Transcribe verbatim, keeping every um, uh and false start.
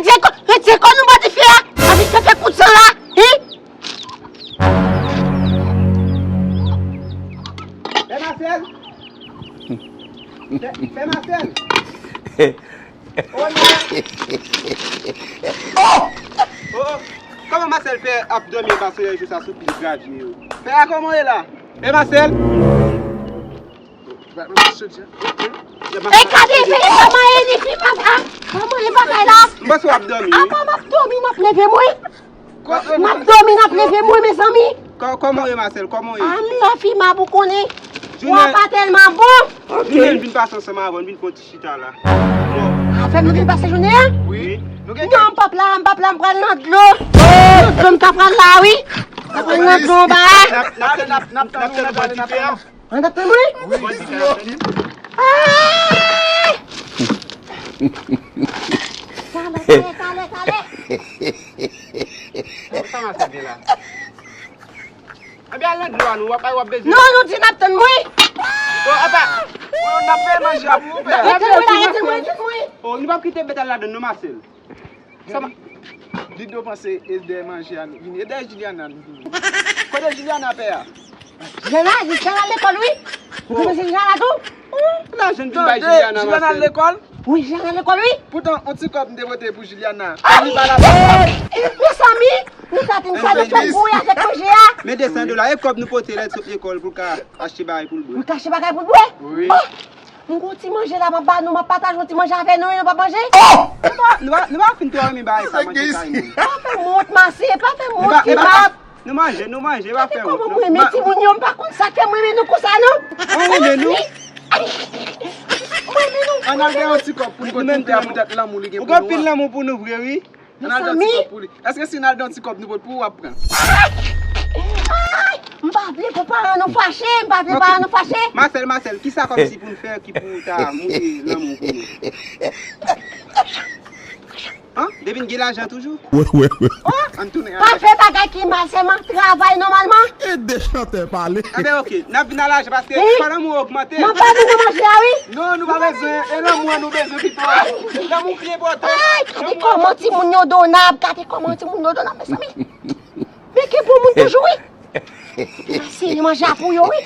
Retire kò, retire kò nou bò dife a. Anvi fè fè kout san la. Hi. Pè Masèl. Pè, Pè Masèl. Oh non. Oh! Oh, oh. Kòman Masèl fè ap dòmi e pase jou sa sou pil gravye yo? Pè a, kòman w ye la? Pè Masèl? E gade, men kòman e li fi papa? Kòman e bagay la? M panse w ap dòmi, wi. Apa m ap dòmi, n ap leve mwen? M ap dòmi, n ap leve mwen, mezanmi. Kò-, kòman w ye, Masèl? Kòman w ye? A m la fi m ap ou konnen. Wa pa tèlman bon. Jounen n vin pase ansanm avè w, n vin fè yon ti chita la. Afè m vin pase jounen an? Wi. Non, m p ap la, m p ap la, m pral nan dlo. Nan dlo m ta pral la, wi. M ta pral nan dlo anba a. N ap, n ap, n ap, n ap tann ou bò dife a. An tann mwen? Wi. Ay! Talè, talè, talè, talè. Sa Masèl gen la? Anben al nan dlo a nou, w ap, w ap bezwen. Non, nou di n ap tann mwen. Oh, apa, oh, n ap fè manje a pou ou, pè. Rete mwen la, rete mwen, rete mwen. Oh, nou p ap kite bèt al ladann non, Masèl. Sa ma- Dido panse e dèyè manje a nou vini. E dèyè Juliana nou vini. Kote Juliana, pè a? Juliana, Juliana al lekòl, wi. Ou te panse Juliana tou? Oh, lajan n vin bay Juliana, Masèl. Juliana al lekòl? Wi, Juliana al lekòl, wi. Poutan, yon ti kòb m te pote pou Juliana. Ay! Mezanmi, nou ta di m sa, nou fè kouri avèk manje a. Men de san dola, e kòb nou pote lè l sot lekòl pou l ka achte bagay pou l bwè. Pou l ka achte bagay pou l bwè? Wi. Oh! M gon ti manje la, m ap ba nou, m ap pataje yon ti manje avè nou, wi, nou p ap manje? Oh! Nou pa, nou pa, nou pa fin twò renmen bagay sa, manje kay moun. Pa fè m wont, Masèl, pa fè m wont, fi m ap. Nou manje, nou manje, pa fè wont, non. Gade kòman m renmen timoun yo, m pa konn sa k fè m renmen nou konsa, non. Mwen renmen nou. Mwen renmen nou. Ann al gen yon ti kòb pou nou pote pou tèt lanmou li gen pou nou an. Ou gen anpil lanmou pou nou vre, wi. Ann al gen yon ti kòb pou li. Èske si n al gen yon ti kòb nou pot pou ou, w ap pran? Ay! M pa vle pou paran nou fache, m pa vle paran nou fache. Masèl, Masèl, kisa kòmsi pou n fè ki pou ta montre lanmou pou nou? An? Depi n gen lajan toujou? Wi, wi, wi. Oh, ann tounen. Pa fè bagay ki mal, sèlman travay nòmalman. Ede chantè pale. Anben, oke, n ap vin a lajan paske pandan mwen ogmante. M ap ba nou nan manje a, wi. Non, nou pa bezwen. E lanmou an nou bezwen pito. Lanmou pi enpòtan. Ay, gade kòman timoun yo donab, gade kòman timoun yo donab, mezanmi. Men gen bon moun toujou, wi. Mase, nou manje a pou yo, wi.